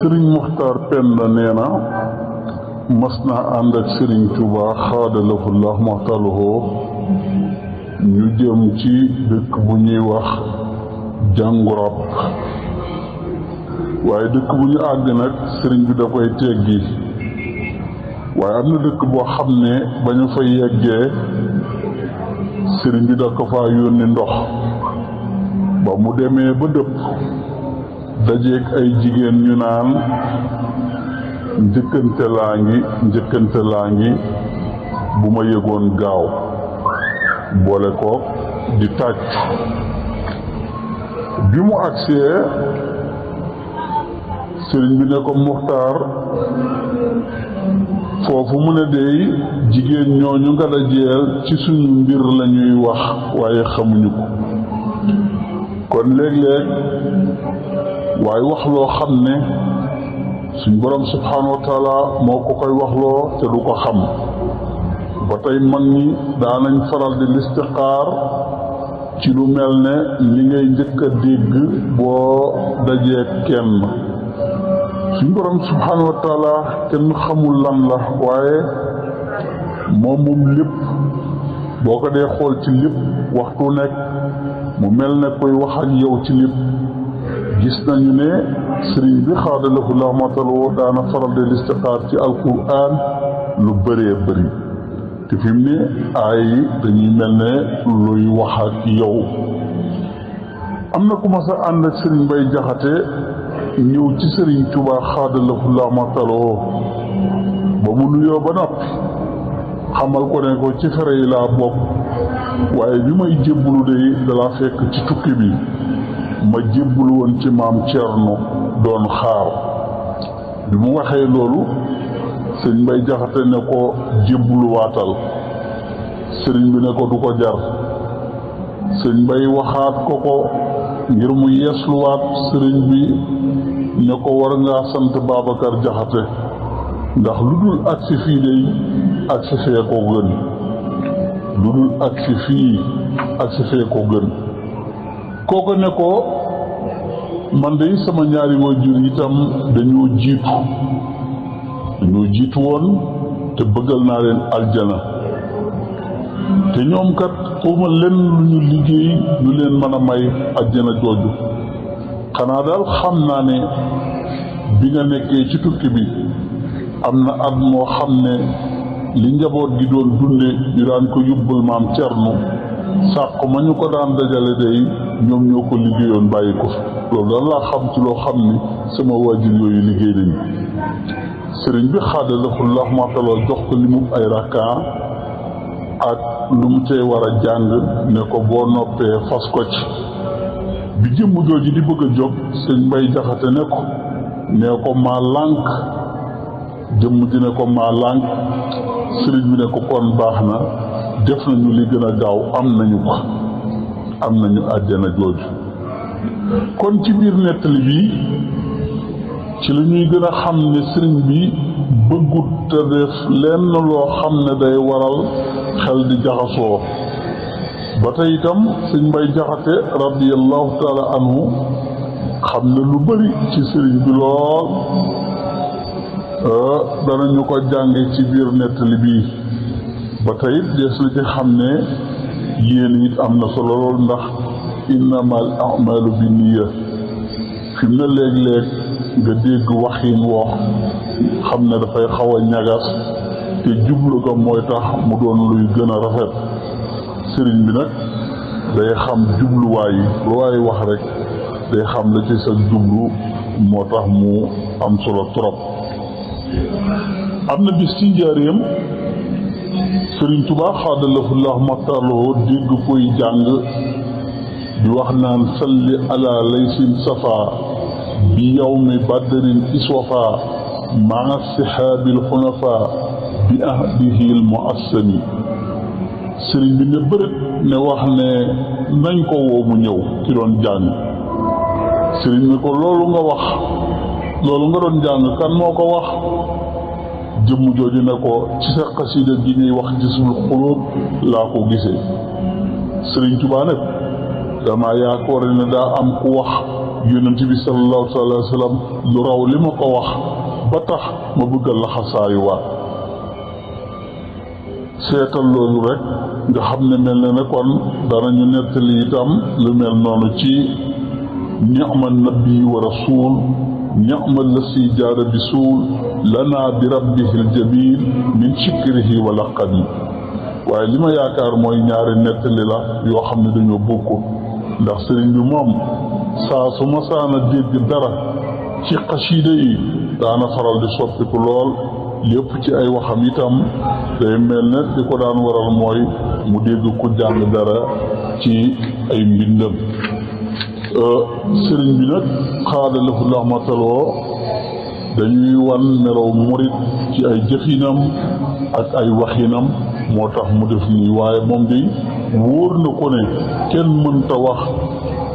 sëriñ Muxtaar Penda nee na mas naa ànd ak sëriñ Tuubaa xaadalahu llahu maxtaluhu ñu jëm ci dëkk bu ñuy wax jàngurab waaye dëkk bu ñu àgg nag sëriñ bi da koy teggi waaye am na dëkk boo xam ne ba ñu fa yeggee sëriñ bi da ko faa yónni ndox ba mu demee ba dëpp dajeeg ay jigéen ñu naan njëkkante laa ngi bu ma yëgoon gaaw boole ko di tàcc bi mu agsee sëriñ bi ne ko Muxtaar foofu mu ne dey jigéen ñooñu nga dajeel ci suñu mbir lañuy wax waaye xamuñu ko kon léeg-léeg waaye wax loo xam ne suñ borom subhanahu wa taala moo ko koy waxloo te du ko xam ba tey mag ñi daanañ faral di listixaar ci lu mel ne li ngay njëkk a dégg boo dajee kenn suñ borom subhanahu wa taala kenn xamul lan la waaye moom lépp boo ko dee xool ci lépp waxtu nekk mu mel ne koy wax ak yow ci lépp gis nañu ne sëriñ bi xaadalahu llahu maxtaluhu daana faral de listixaar ci alquran lu bëree bëri te fi mu ne aay yi dañuy mel ne luy wax ak yow am na ku mas a ànd ak sëriñ Mbay Jaxate ñëw ci sëriñ Tuubaa xaadalahu llahu maxtaluhu ba mu nuyoo ba noppi xamal ko ne ko ci fere yi laa bokk waaye bi may jébbulu de dalaa fekk ci tukki bi ma jébbulu woon ci maam Cerno doon xaar bi mu waxee loolu sëñ Mbay Jaxate ne ko jébbulu waatal sëriñ bi ne ko du ko jar sëñ Mbay waxaat ko ngir mu yeesluwaat sëriñ bi ne ko war ngaa sant Babacar Jaxate ndax lu dul agsi fii day agsi fee ko gën lu dul agsi fii agsi fee ko gën kooko ne ko man de sama ñaari waajur itam dañoo jiitu woon te bëggal naa leen aljana te ñoom kat xawma lenn lu ñu liggéey lu leen mën a may aljana jooju xanaa daal xam naa ne bi nga nekkee ci tukki bi am na at moo xam ne li njaboot gi doon dunde ñu daan ko yóbbul maam Cerno sàq ma ñu ko daan dajale day ñoom ñoo ko liggéeyoon bàyyi ko loolu daal laa xam ci loo xam ni sama waajur yooyu liggéey nañu sëriñ bi xaadalahu llahu maxtaluhu jox ko li mu ay rakkaa ak lu mu cay war a jàng ne ko boo noppee fas ko ci bi jëmm jooju di bëgg a jóg sëñ Mbay Jaxate ne ko maa lànk jëmm ji ne ko maa lànk sëriñ bi ne ko kon baax na def nañu li gën a gaaw am nañu àjjana jooju kon ci biir nettali bi ci la ñuy gën a xam ne sëriñ bi bëggut te def lenn loo xam ne day waral xel di jaxasoo ba tey itam sëñ Mbay Jaxate radiyallahu taala anhu xam ne lu bari ci sëriñ bi lool danañu ko jànge ci biir nettali bii ba tey des na ci xam ne yéen it am na solo lool ndax innamal a'malu binniya fi mu ne léeg-léeg nga dégg waxin woox xam ne dafay xaw a ñagas te jublu ko mooy tax mu doon luy gën a rafet sëriñ bi nag day xam jubluwaay yi lu waay wax rek day xam la ci sa jublu moo tax mu am solo trop am na bis ci njaareem sëriñ Tuubaa xaadalahu llahu maxtaluhu dégg koy jàng di wax naan salli ala laysin safa bi yawmi badrin iswafa maa sihaabil xunafa bi ahdihi al muassami sëriñ bi ne bërët ne wax ne nañ ko woo mu ñëw ci doon jàng sëriñ ne ko loolu nga doon jàng kan moo ko wax jëmm jooju ne ko ci sa xasida gi ñuy wax Jazbul Xuluub laa ko gisee sëriñ Tuubaa nag dama yaakaar ne daa am ku wax yonent bi sallallahu alayhi wa sallam lu raw li ma ko wax ba tax ma bëgg a laxasaayu waat seetal loolu rek nga xam ne mel na ne kon danañu nettali itam lu mel noonu ci ni'ma nabi wa rasul ni'ma lasi jaara bi suul lana bi rabbihi aljamil min shikrihi wa laqani waaye li ma yaakaar mooy ñaari nettali la yoo xam ne dañoo bokk ndax sëriñ bi moom saa su ma saana dégg dara ci xasiida yi daana faral di soppiku lool lépp ci ay waxam itam day mel ne di ko daan waral mooy mu dégg ku jàng dara ci ay mbindam sëriñ bi nag xaada lahu rahmataloo dañuy wan melaw murit ci ay jëfinam ak ay waxinam moo tax mu def nii waaye moom day wóor na ko ne kenn mënta wax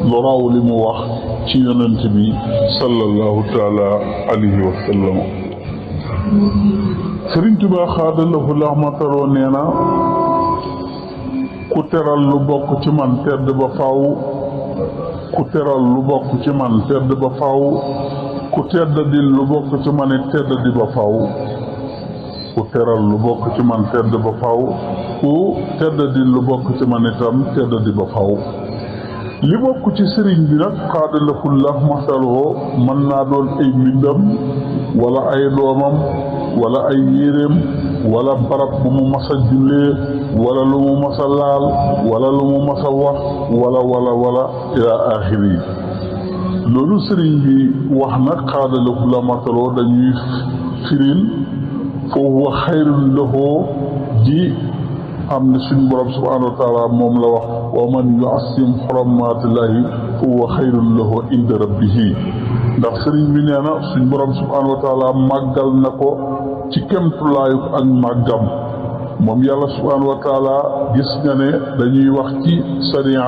lu raw li mu wax ci yonent bi sallallahu taala alayhi wa sallam sëriñ Tuubaa xaada lahu rahmataloo nee na ku teral lu bokk ci man tedd ba faw ku teral lu bokk ci man tedd ba faw ku tedd di lu bokk ci man tedd di ba faw ku teral lu bokk ci man tedd ba faw ku tedd di lu bokk ci man itam tedd di ba faw li bokk ci sëriñ bi nag xaada lahu rahmataloo mën naa doon ay mbindam wala ay doomam wala ay yéreem wala barab bu mu mas a jullee wala lu mu mas a laal wala lu mu mas a wax wala ila axiri loolu sëriñ bi wax nag xaada lahu rahmataloo dañuy firin foofu wa xayrun lahu ji xam ne suñ borom subhanahu wa taala moom la wax wa man yu'azzim hurumatillahi fa huwa xayrun lahu inda rabbihi ndax sëriñ bi nee na suñ borom subhanahu wa taala màggal na ko ci kemtulaayu ak màggam moom yàlla subhanahu wa taala gis nga ne dañuy wax ci sariya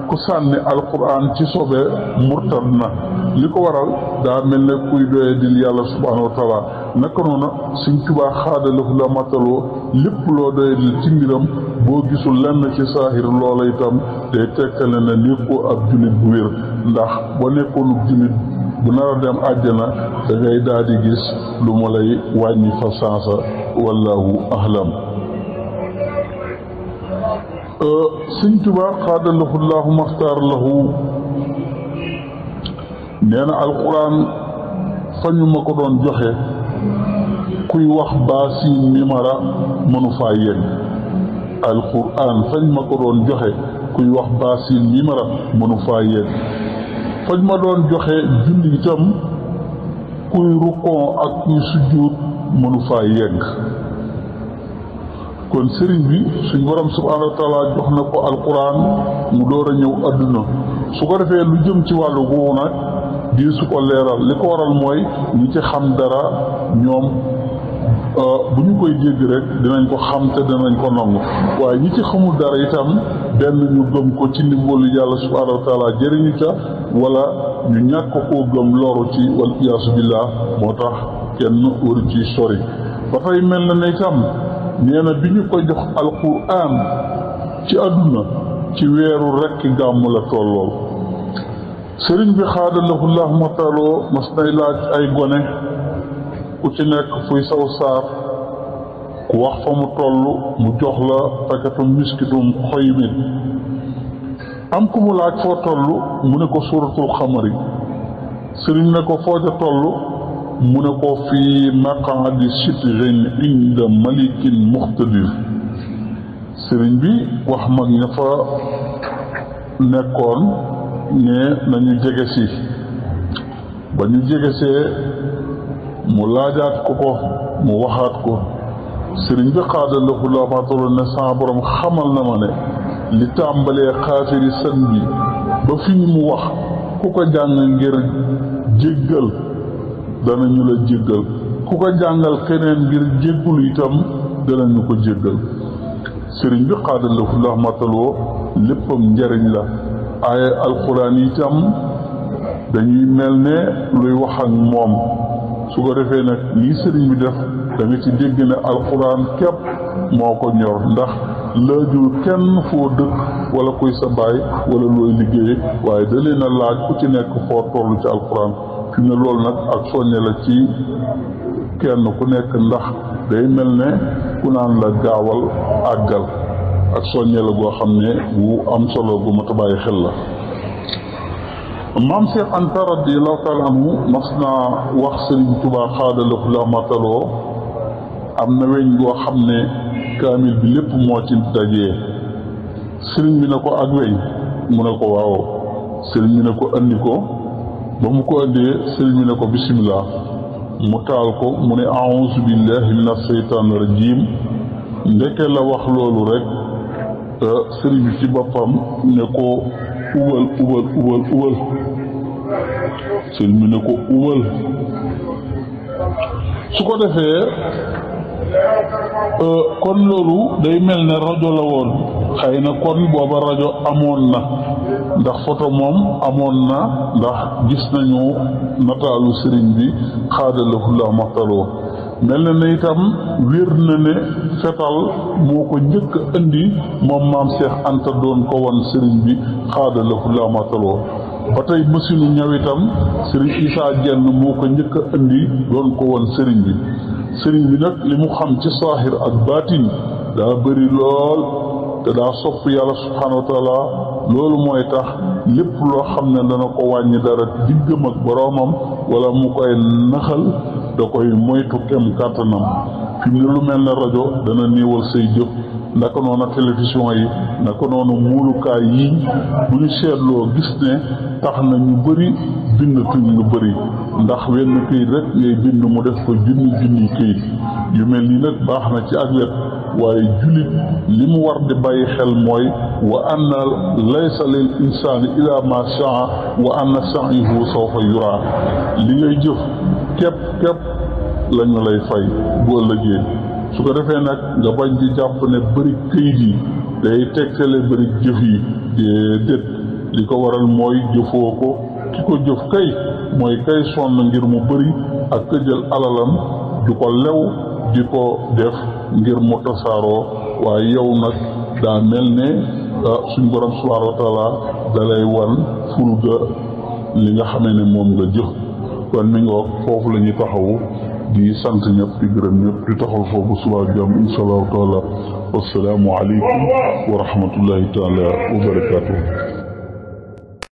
ku sànni alquran ci sobe murtad na li ko waral daa mel ne kuy doye dil yàlla subhanahu wa taala naka noonu Sëriñ Tuubaa xaada lahu rahmataloo lépp loo doye dil ci mbiram boo gisul lenn ci saahir loola itam day tekkale na nekkoo ab jullit bu wér ndax boo nekkoonu jullit bu nar a dem àjjana da ngay daal di gis lu mu lay wàññi fa sansa wallahu ahlam Sëriñ Tuubaa xaada lahu llahu maxtaar lahu nee na alquran fa ñu ma ko doon joxe kuy wax baasi mimara mënu faa yegg alquran fañ ma ko doon joxe kuy wax baasi mimara mënu faa yegg fañ ma doon joxe julli itam kuy rukon ak kuy sujjuut mënu faa yegg kon sëriñ bi suñ borom subhanahu wa taala jox na ko alquran mu door a ñëw adduna su ko defee lu jëm ci wàllu googu nag di su ko leeral li ko waral mooy ñi ci xam dara ñoom bu ñu koy jégg rek dinañ ko xam te dinañ ko nangu waaye ñi ci xamul dara itam benn ñu gëm ko ci ndimbalu yàlla subhanahu wa taala jëriñu ca wala ñu ñàkk koo gëm loru ci wal iyaasu billah moo tax kenn waru ci sori ba tey mel na ne itam nee na bi ñu ko jox alquran ci àdduna ci weeru rekk gàmm la tollool sëriñ bi xaada lahu rahmataloo mas nay laaj ay gone ku ci nekk fuy saw saar ku wax fa mu toll mu jox la paquetu miskitum xoymin am ku mu laaj foo toll mu ne ko suratul xamari sëriñ ne ko foo ca toll mu ne ko fii maqaadi sidqin inda malikin muqtadir sëriñ bi wax mag ña fa nekkoon ne nañu jege si ba ñu jegesee mu laajaat ko mu waxaat ko sëriñ bi xaada lahu rahmataloo ne sa borom xamal na ma ne li tàmbalee xaafiri san bi ba fii mu wax ku ko jàng ngir jéggal danañu la jéggal ku ko jàngal keneen ngir jéggulu itam danañu ko jéggal sëriñ bi xaada lahu rahmataloo léppam njariñ la ay alquran itam dañuy mel ne luy wax ak moom su ko defee nag lii sëriñ bi def da nga ci dégg ne alquran képp moo ko ñor ndax laajul kenn foo dëkk wala kuy sa baay wala looy liggéey waaye da leen a laaj ku ci nekk foo toll ci alquran fi ne loolu nag ak soññe la ci kenn ku nekk ndax day mel ne ku naan la gaawal àggal ak soññe la goo xam ne wu am solo gu mat a bàyyi xel la. maam Cheikh Anta radiyallahu taala anhu mas naa wax Sëriñ Tuubaa xaadalaku la mataloo am na weñ goo xam ne kaamil bi lépp moo ci dajee sëriñ bi ne ko ak weñ mu ne ko waaw sëriñ bi ne ko andi ko ba mu ko andee sëriñ bi ne ko bismillah mu taal ko mu ne a'uuzu billahi min asheytaani rajim ndeke la wax loolu rek sëriñ bi ci boppam ne ko ubal sëriñ bi ne ko ubal su ko defee kon loolu day mel ne rajo la woon xëy na kon booba rajo amoon na ndax photo moom amoon na ndax gis nañu nataalu sëriñ bi xaadalahu la maxtaloo mel na ne itam wér na ne fetal moo ko njëkk a indi moom maam Cheikh Anta doon ko won sëriñ bi xaadalahu la maxtaloo ba tey mësinu ñaw itam sëriñ Isaa Jenn moo ko njëkk a indi doon ko won sëriñ bi sëriñ bi nag li mu xam ci saahir ak baatin daa bëri lool te daa sopp yàlla subhaanahu wa taala loolu mooy tax lépp loo xam ne dana ko wàññi dara diggam ak boroomam wala mu koy naxal da koy moytu kem kàttanam fi mu ne lu mel ne rajo dana néewal say jëf naka noonu télévision yi naka noonu muulukaay yi bu ñu seetloo gis ne tax na ñu bëri bindatuñ lu bëri ndax wenn këyit rek ngay bind mu def ko junni këyit yu mel nii nag baax na ci ak wet waaye jullit li mu war di bàyyi xel mooy wa anna laysa lil insaani ila ma saa wa anna sa'yahu sawfa yura li ngay jëf képp lañu lay fay bu ëllëgee su ko defee nag nga bañ di jàpp ne bëri këyit yi day tegtale bëri jëf yi déedéet li ko waral mooy jëfoo ko ki ko jëf kay mooy kay sonn ngir mu bëri ak ka jël alalam di ko lew di ko def ngir mu tasaaroo waaye yow nag daa mel ne suñ borom subhaanahu wa taala dalay wan ful ga li nga xamee ne moom nga jëf kon mi nga wax foofu la ñuy taxawu di sant ñëpp di gërëm ñëpp di taxaw foofu subaa jàmm insha allahu taala wassalaamu aleykum wa rahmatullahi taala wa barakatuh